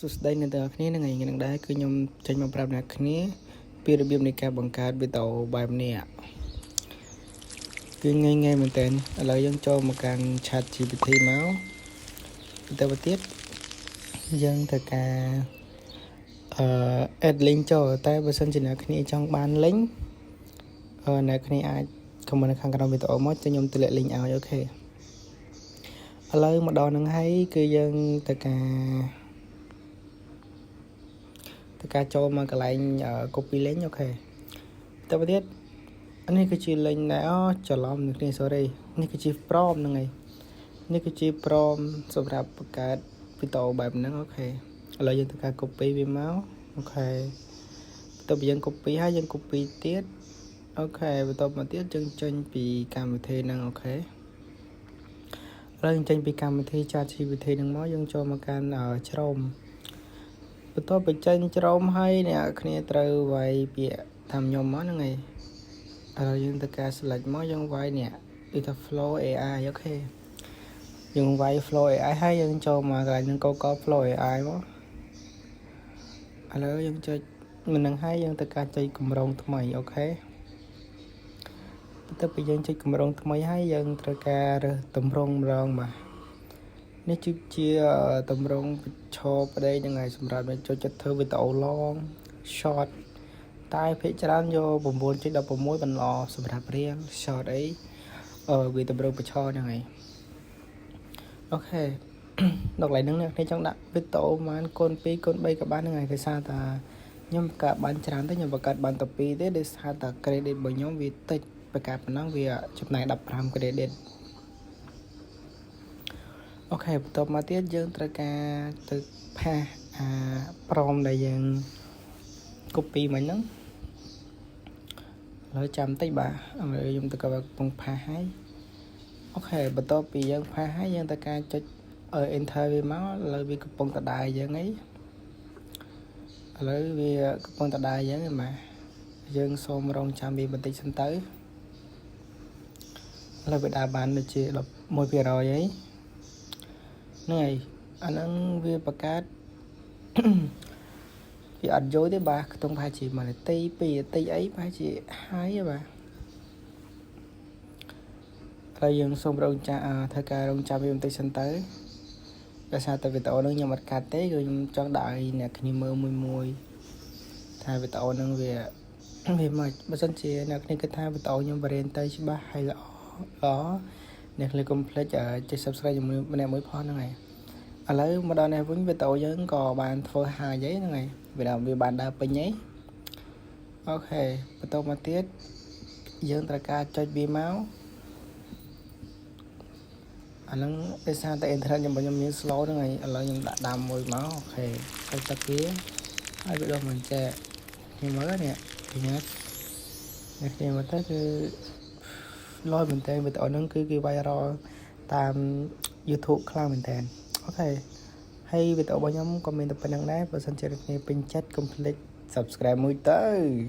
សួស្តីអ្នកទាំងអស់គ្នានៅថ្ងៃនេះដែរគឺខ្ញុំចេញមកប្រាប់អ្នកគ្នាពីរបៀបនៃការបង្កើតវីដេអូបែបនេះគឺងាយងាយមែនតើឥឡូវយើងចូលមកកាន់ Chat GPT មកទៅទៀតយើងត្រូវការadd link ចូលតែបើសិនជាអ្នកគ្នាចង់បាន link អ្នកគ្នាអាច comment នៅខាងក្រោមវីដេអូមកចាំខ្ញុំទម្លាក់ link ឲ្យ OK ឥឡូវមកដល់នឹងហើយគឺយើងត្រូវការធ្វើការចូលមកកន្លែង copy link OK ទៅទៀតនេះគឺជា link ដែរអូច្រឡំនឹងគ្នា sorry នេះគឺជា prompt ហ្នឹងហើយនេះគឺជា prompt សម្រាប់បង្កើតវីដេអូបែបហ្នឹង OK ឥឡូវយើងធ្វើការ copy វាមក OK បន្ទាប់ពីយើង copy ហើយយើង copy ទៀត OK បន្ទាប់មកទៀតយើងចេញពីកម្មវិធីហ្នឹង OK ឥឡូវយើងចេញពីកម្មវិធី ChatGPT ហ្នឹងមកយើងចូលមកកាន់ Chrome បន្ទាប់ពីចេញ Chrome ហើយអ្នកគ្នាត្រូវវាយពាក្យតាមខ្ញុំមកហ្នឹងហើយឥឡូវយើងត្រូវការ select មកយើងវាយនេះគឺថា flow AI OK យើងវាយ flow AI ហើយយើងចូលមកកន្លែងហ្នឹង Google Flow AI មកឥឡូវយើងចុចមិននឹងហើយយើងត្រូវការចុចកម្រងថ្មី OK បន្ទាប់ពីយើងចុចកម្រងថ្មីហើយយើងត្រូវការរើសតម្រងម្ដងបាទនេះគឺជាតម្រងប្រឈរប្តីហ្នឹងហើយសម្រាប់អ្នកចូលចិត្តធ្វើវីដេអូ long short តែភាគច្រើនយក9.16បន្ល្អសម្រាប់ reel short អីវាតម្រងប្រឈរហ្នឹងហើយ OK ដល់កន្លែងហ្នឹងអ្នកគ្នាចង់ដាក់វីដេអូប្រហែលគុណ2គុណ3ក៏បានហ្នឹងហើយដោយសារតាខ្ញុំបង្កើតបានច្រើនទេខ្ញុំបង្កើតបានតែ2ទេដោយសារតា credit របស់ខ្ញុំវាតិចបង្កើតប៉ុណ្ណឹងវាចំណាយ15 credit OK បន្ទាប់មកទៀតយើងត្រូវការទៅpaste អា prompt ដែលយើង copy មិញហ្នឹងឥឡូវចាំតិចបាទឥឡូវខ្ញុំទៅកំពុង paste ហើយ OK បន្ទាប់ពីយើង paste ហើយយើងត្រូវការចុច enter វាមកឥឡូវវាកំពុងតដើរយើងអីឥឡូវវាកំពុងតដើរយើងឯងបាទយើងសូមរងចាំវាបន្តិចសិនទៅឥឡូវវាដើរបានដូចជា11%អីហ្នឹងហើយអាហ្នឹងវាបង្កើត វាអត់យូរទេបាទខ្ទង់ប្រហែលជា1នាទី2នាទីអីប្រហែលជាហើយបាទហើយយើងសូមរងចាំធ្វើការរងចាំវាបន្តិចសិនទៅដោយសារតែវីដេអូហ្នឹងខ្ញុំអត់កាត់ទេគឺខ្ញុំចង់ដាក់ឲ្យអ្នកគ្នាមើលមួយមួយថាវីដេអូហ្នឹងវាវាមិនបើសិនជាអ្នកគ្នាគិតថាវីដេអូខ្ញុំបរៀនទៅច្បាស់ហើយល្អល្អអ្នកគ្នាកុំភ្លេចចុច Subscribe ជាមួយម្នាក់មួយផងហ្នឹងហើយឥឡូវមកដល់នេះវិញវីដេអូយើងក៏បានធ្វើហើយហ្នឹងហើយវាដល់វាបានដើរពេញហើយ OK បន្តមកទៀតយើងត្រូវការចុចវាមកអាហ្នឹងដោយសារតែអ៊ីនធឺណិតខ្ញុំខ្ញុំមាន slow ហ្នឹងហើយឥឡូវខ្ញុំដាក់ដើមមួយមក OK ចុចទឹកវាហើយវាដល់មិនចែកខ្ញុំមើលនេះឃើញទេអ្នកគ្នាមើលទៅគឺលយមែនតើវីដេអូហ្នឹងគឺគេ viral តាម YouTube ខ្លាំងមែនតើ OK ហើយវីដេអូរបស់ខ្ញុំក៏មានតែប៉ុណ្្នឹងដែរបើសិនជាអ្នកគ្នាពេញចិត្តកុំភ្លេច Subscribe មួយទៅ។